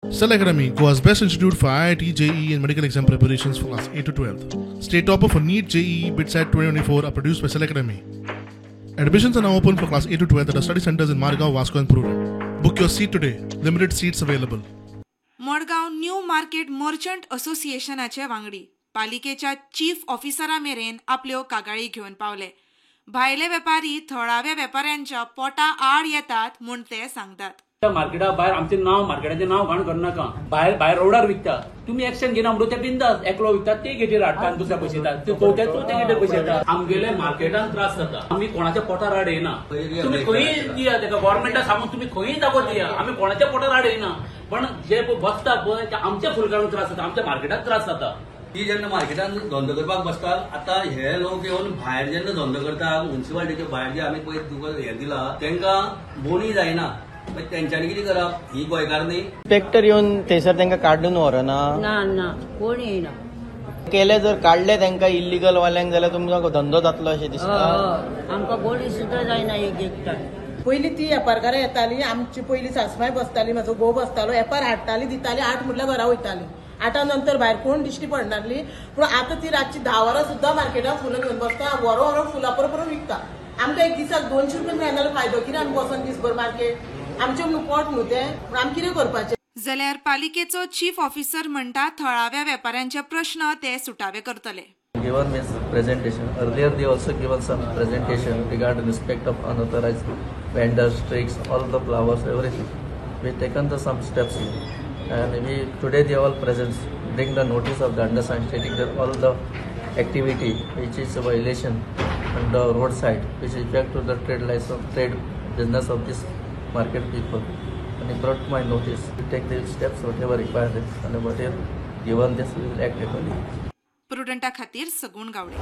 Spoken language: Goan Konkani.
Cell Academy, Goa's best institute for IIT, JEE, and medical exam preparations for class 8 to 12. State topper for NEET, JEE, BITSAT 2024 are produced by Cell Academy. Admissions are now open for class 8 to 12 at our study centers in Margao, Vasco, and Prudent. Book your seat today. Limited seats available. Madgaon new market merchant असोसिएशनाचे वांगडी पालिकेच्या चीफ ऑफिसरा मेरेन आपल्यो कागाळी घेवन पावले. भायले वेपारी थळाव्या वेपाऱ्यांच्या पोटा आड येतात म्हूण ते सांगतात. मार्केटा भायर आमचें नांव, मार्केटाचें नांव घाण करनाका. भायर भायर रोडार विकता, तुमी एक्शन घेना म्हणून ते बिंदास. एकलो विकता ते गेटीर हाडटा आनी दुसऱ्या पयशे येता, ते चवथ्या चवथ्या गेटीर पयशे येता. आमगेले मार्केटान त्रास जाता. आमी कोणाच्या पोटार आड येना. तुमी खंयी दिया तेका, गव्हर्मेंटाक सांगून तुमी खंयी जागो दिया, आमी कोणाच्या पोटार आड येना. पण जे बसता पळय ते आमच्या फुलकारांक त्रास जाता, आमच्या मार्केटाक त्रास जाता. ती जेन्ना मार्केटान धंदो करपाक बसतात, आतां हे लोक येवन भायर जेन्ना धंदो करता, मुन्सिपालिटीच्या भायर जे आमी पळय तुका हें दिला, तांकां बोनी जायना. मागीर तेंच्यांनी कितें करप? ही गोंयकार न्ही. इन्स्पेक्टर येवन थंयसर तांकां काडून व्हरना? ना ना, कोण येयना. केले जर काडले तांकां इल्लिगल वाल्यांक जाल्यार तुमकां धंदो जातलो अशें दिसता? आमकां बोली सुद्दां जायना एक एकटा. पयलीं ती वेपारकारां येताली, आमची पयलीं सासमाय बसताली, म्हाजो घोव बसतालो, वेपार हाडटाली दिताली, 8 म्हटल्यार घरा वयताली. 8 नंतर भायर कोण दिश्टी पडनासली. पूण आतां ती रातची 10 वरां सुद्दां मार्केटान फुलां घेवन बसता, व्हरो व्हरो फुलां परत परत विकता. आमकां एक दिसाक 200 रुपया मेळना जाल्यार फायदो कितें? आमी बसोन दिसभर मार्केट आमचें म्हणून पोट न्हू तें, पूण आमी कितें करपाचें? जाल्यार पालिकेचो चीफ ऑफिसर म्हणटा थळाव्या वेपाऱ्यांचे प्रश्न ते सुटावे करतले. Given means presentation. Earlier they also given some presentation regarding respect of unauthorized vendors, tricks, all the flowers, everything. We taken the some steps and we today they all present bring the notice of the undersigned stating that all the activity which is a violation on the roadside, which is back to the trade license, trade business of this market people, and he brought my notice to take the steps whatever required and whatever given this we will act accordingly. प्रुडंटा खातीर सगुण गावडे.